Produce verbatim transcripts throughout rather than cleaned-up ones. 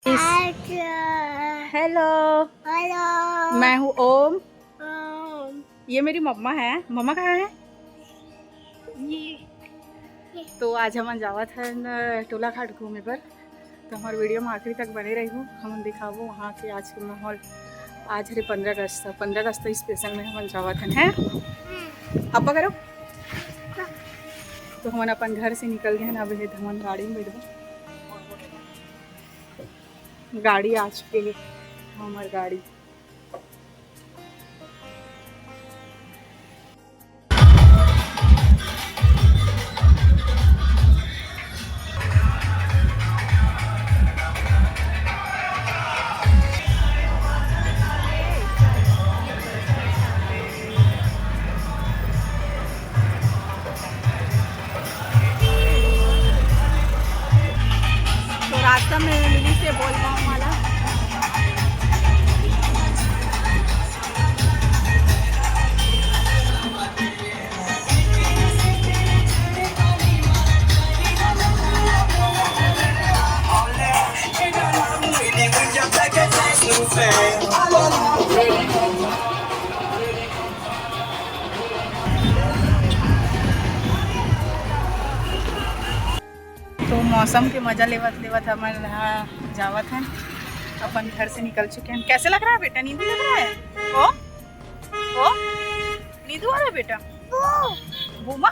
Hello. Hello. मैं हूँ ओम। ओम। ये मेरी मम्मा है। मम्मा कहाँ है? ये। तो आज हमन जावत हन टोला घाट घूमे बर। तो हमारे वीडियो में आखिरी तक बने रहिहू। हमन दिखाबो वहाँ के आज के माहौल। आज हरे पंद्रह अगस्त, पंद्रह अगस्त स्पेशल में हमन जावत हन, हैं? अब्बा करो। तो हमन अपन घर से निकल गए हैं। अब ये हमन गाड़ी में बैठबो। गाड़ी आ चुके हे, हमर गाड़ी। तो रास्ता में मिली से बोल पाऊँ वाला। तो मौसम के मजा लेवत लेवत हमन ह जावत हन, अपन घर से निकल चुके हैं। कैसे लग रहा है बेटा? नींद लग रहा है? ओ, ओ, नींद आ रहा है बेटा? घूमा।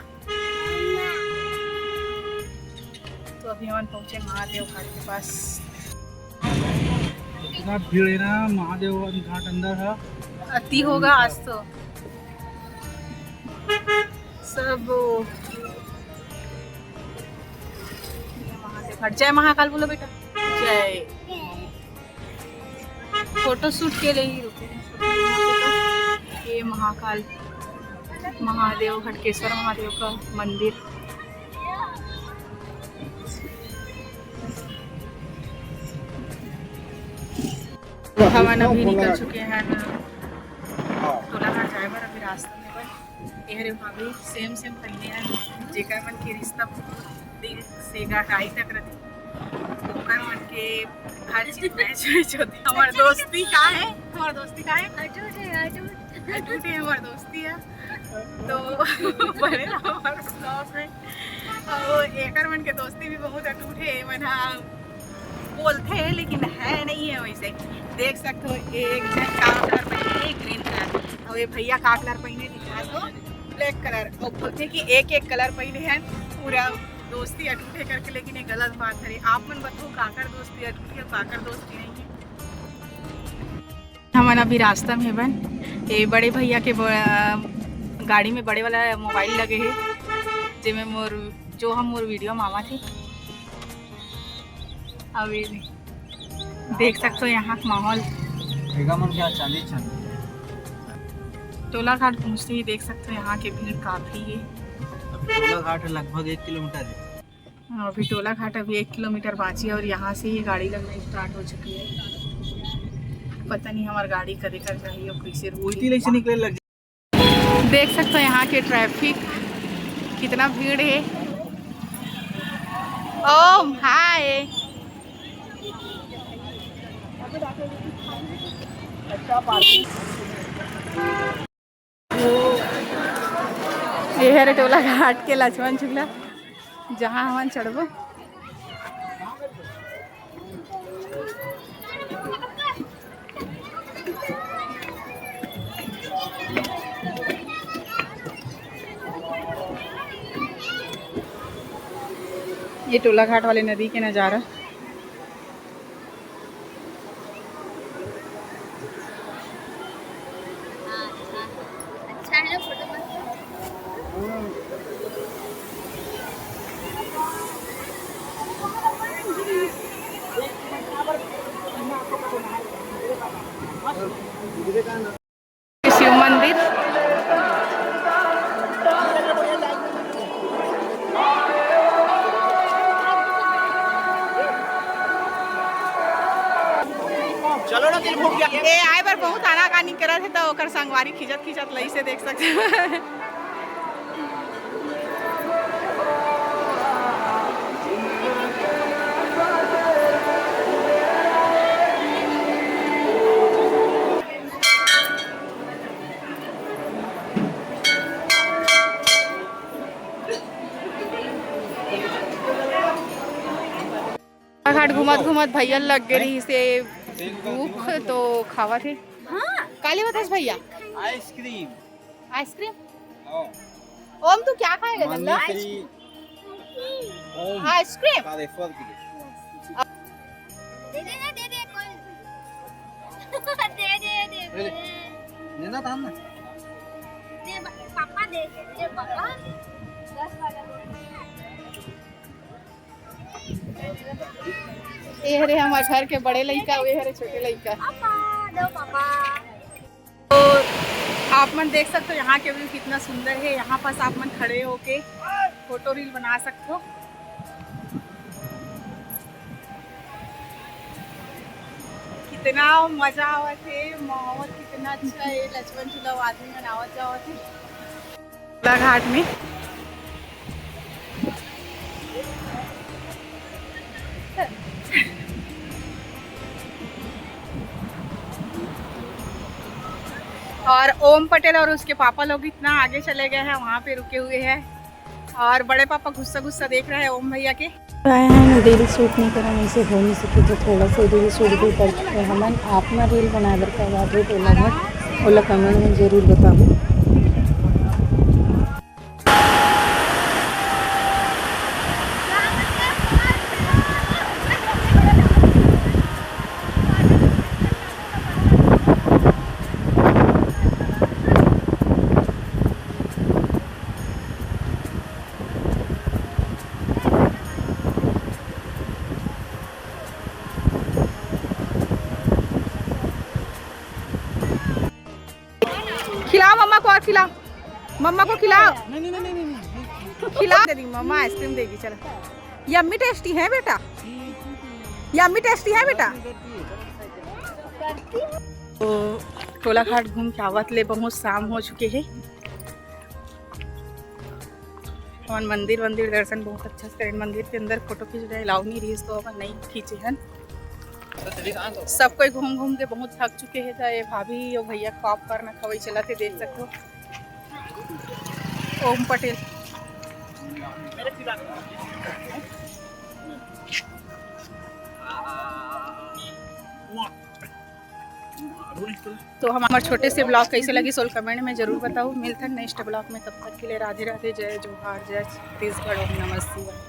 तो अभी हमन पहुंचे महादेव घाट के पास। इतना भीड़ है ना, महादेव घाट अंदर है। अति होगा आज तो। सब वो, ये महादेव घाट। जय महाकाल बोलो बेटा। जय। फोटो शूट के लिए ही रुके हैं। ये महाकाल महादेव, घटकेश्वर महादेव का मंदिर। हमन अभी निकल चुके हैं टोला घाट जाए बर। अभी रास्ता में बस ये हरे भाभी सेम सेम पहने हैं, जेकर मन के रिश्ता बहुत दिल से गहराई तक रथे, ओकर मन के हर चीज मैच मैच होती। हमार दोस्ती का है, हमार दोस्ती का है, अटूट है, अटूट। अटूट है हमार दोस्ती है। तो बने रहो हमारे vlogs में। और एकर मन के दोस्ती भी बहुत अटूट है। मन हा बोलते हैं लेकिन है नहीं है वैसे। देख सकते हो, एक झन काला कलर पहने, एक ग्रीन कलर, और ये भैया का कलर पहने दिखा दो, ब्लैक कलर। और बोलते हैं कि एक एक कलर पहने हैं, पूरा दोस्ती अटूट है करके, लेकिन ये गलत बात है। आप मन बताओ, काकर दोस्ती अटूट है, काकर दोस्ती नहीं है। हमन अभी रास्ता में हेबन। ये बड़े भैया के ब-, गाड़ी में बड़े वाला मोबाइल लगे हे, जेमे मोर, जो हम मोर वीडियो में आवा थे। अब ये देख सकते हो यहाँ का माहौल। एगा मन क्या चांदी चांदी। टोला घाट पहुँचते ही देख सकते हो यहाँ के भीड़ काफ़ी है। अभी टोला घाट लगभग एक किलोमीटर है। हाँ, अभी टोला घाट अभी एक किलोमीटर बाँची है और यहाँ से ये गाड़ी लगना स्टार्ट हो चुकी है। पता नहीं हमार गाड़ी कदे कर जाही और कैसे रुकी। उल्टी ले से निकले लग। देख सकते हो यहाँ के ट्रैफिक, कितना भीड़ है। ओम हाय। ये हरे टोला घाट के लक्ष्मण झूला, जहाँ हमन चढ़बो। ये टोला घाट वाले नदी के नज़ारा। अच्छा है ना फोटो मस्त। शिव मंदिर। चलो ना, दिल फूट गया। ए आए बर बहुत आनाकानी करत हे, त ओकर संगवारी खींचत खींचत लई से देख सकते हो। घूमत घूमत भैया लग गे रहिस हे भूख, तो खावत हे। हाँ। का लेवत हस भैया? आइसक्रीम। आइसक्रीम? हाँ। ओम, तू क्या खाएगा, मम्मी लल्ला? तेरी ओम आइसक्रीम? का दे, फल की दे। दे दे, दे दे, कोई। दे दे, दे दे दे। दे। लेना था ना। दे, पापा दे, दे पापा। दस वाला। ये हरे हमर घर के बड़े लइका, ये हरे छोटे लइका। पापा, दो पापा। तो आप मन देख सकते हो यहाँ के व्यू कितना सुंदर है। यहाँ पास आप मन खड़े होके फोटो रील बना सकते हो। कितना मजा आवत है, माहौल कितना अच्छा है। लक्ष्मण झूला आदमी मन आवत जावत है। घाट में। और ओम पटेल और उसके पापा लोग इतना आगे चले गए हैं, वहाँ पे रुके हुए हैं। और बड़े पापा गुस्सा गुस्सा देख रहे हैं ओम भैया के। आए हैं, मैं रील शूट नहीं करूँ, मुझसे हो नहीं सके, तो थोड़ा सा रील शूट भी कर चुके हैं। हमन आप ना रील बनाए बर करवा दो, टोला घर, ओला कमेंट में जरूर बताओ। खिलाओ मम्मा को, और खिलाओ, मम्मा को खिलाओ। नहीं, नहीं, नहीं, नहीं, नहीं। खिलाओ, दे दी मम्मा, आइसक्रीम देगी। चलो, यम्मी टेस्टी है बेटा, यम्मी टेस्टी है बेटा। तो टोला घाट घूम के आवत ले बहुत शाम हो चुके है। हमन मंदिर वंदिर दर्शन बहुत अच्छा से करेन। मंदिर के अंदर फोटो खींच रहे, अलाउ नहीं रहिस, तो हमन नहीं खींचे हन। सब कोई घूम घूम के बहुत थक चुके हैं। तो ये भाभी और भैया पॉपकॉर्न खवाई चलत हे, देख सकते हो। ओम पटेल। तो हमारे छोटे से ब्लॉग कैसे लगी, सोल कमेंट में जरूर बताओ। मिलते हैं नेक्स्ट ब्लॉग में, तब तक के लिए राधे राधे, जय जोहार, जय छत्तीसगढ़, ओम नमः शिवाय।